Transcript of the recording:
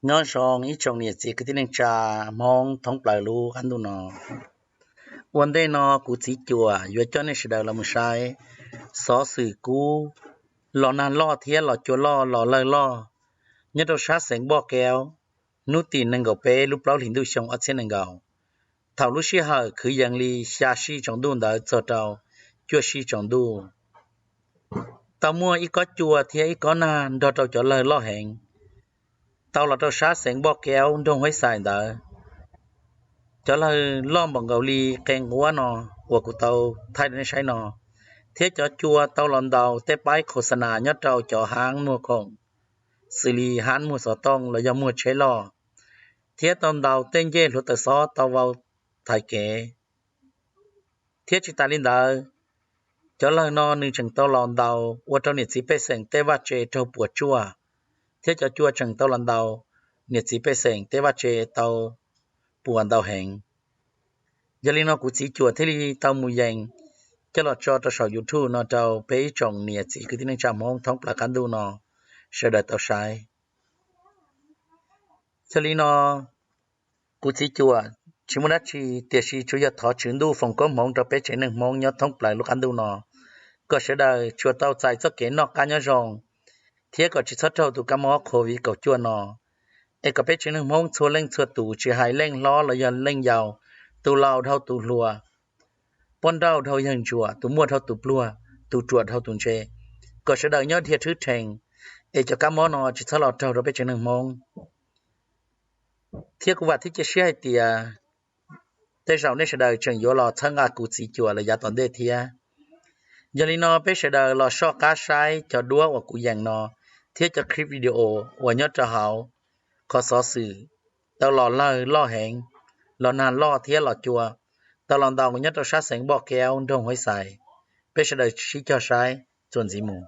Nyob zoo ib tsoom niam txiv kwv tij neej tsa Hmoob thoob plaws lub qab ntuj no. Ua ntej no kuv Txiv Cuam yuav coj nej sawv daws los mus saib xov xwm kub los nag loj thiab los cua loj los lawg loj nyob rau sab xeev Npoj Kev hnub tim nees nkaum peb lub plaub hlis ntuj xyoo ob txhiab nees nkaum. Thaum lub sij hawm kwv yees li xya sij tsaus ntuj ntawd txog rau cuaj sij tsaus ntuj, tau muaj ib kob cua thiab ib kob nag nrog rau cov lawg loj heev tau los rau sab xeev Npoj Kev nroog Huaib Xais ntawd. Cov lawg loj npaum nkaus li qe nquab no uas kuv tau thaij rau nej saib no, thiab cov cua tau los ntaus tej paib khos xa nas nyob rau cov hab muag khoom, xws li hab muag xov tooj los yog muag tsheb loj, thiab tau ntaus tej ncej hluav taws xob tau vau thaiv kev. Thiab tsis tas li ntawd, cov lawg no nws tseem tau los ntaus ua rau niam txiv pej xeem tej vaj tse raug puas tsuaj, thiab cov cua tseem tau los ntaus niam txiv pej xeem tej vaj tse tau puas ntau heev. Yog li no kuv Txiv Cuam thiaj li tau mus yees coj los tso rau saum YouTube no rau peb ib tsoom niam txiv kwv tij neej tsa Hmoob thoob plaws qab ntuj no sawv daws tau saib. Yog li no, kuv Txiv Cuam tsis muaj dab tsi, tiam sis tsuas yog thov Tswv Ntuj foom koob hmoov rau peb tsev neeg Hmoob nyob thoob plaws lub qab ntuj no, kom sawv daws tsuas tau txais txoj kev noj qab nyob zoo, thiab kom tsis txhob raug tus kab mob COVID kaum cuaj no, es kom peb tsev neeg Hmoob txhua leej txhua tus, tsis hais leej hlob los yog leej yau, tus laus dhau tus hluas, poj nrauj dhau yawg ntsuam, tus muaj dhau tus pluag, tus ruam dhau tus ntse, kom sawv daws nyob dhia thwb rhees, es cov kab mob no tsis txhob los raug rau peb tsev neeg Hmoob. Thiab kuv vam thiab cia siab hais tias tej zaum nej sawv daws tseem yuav los txhawb nqa kuv Txiv Cuam lawm yav tom ntej thiab. Yog li no peb sawv daws los soj qab saib cov duab uas kuv yees no thiab cov clip video uas nyob rau hauv qhov xov xwm tau los lawg loj heev, los nag loj thiab los cua, tau los ntaus nyob rau sab xeev Npoj Kev nroog Huaib Xais. Peb sawv daws sib cog saib txuas ntxiv mus.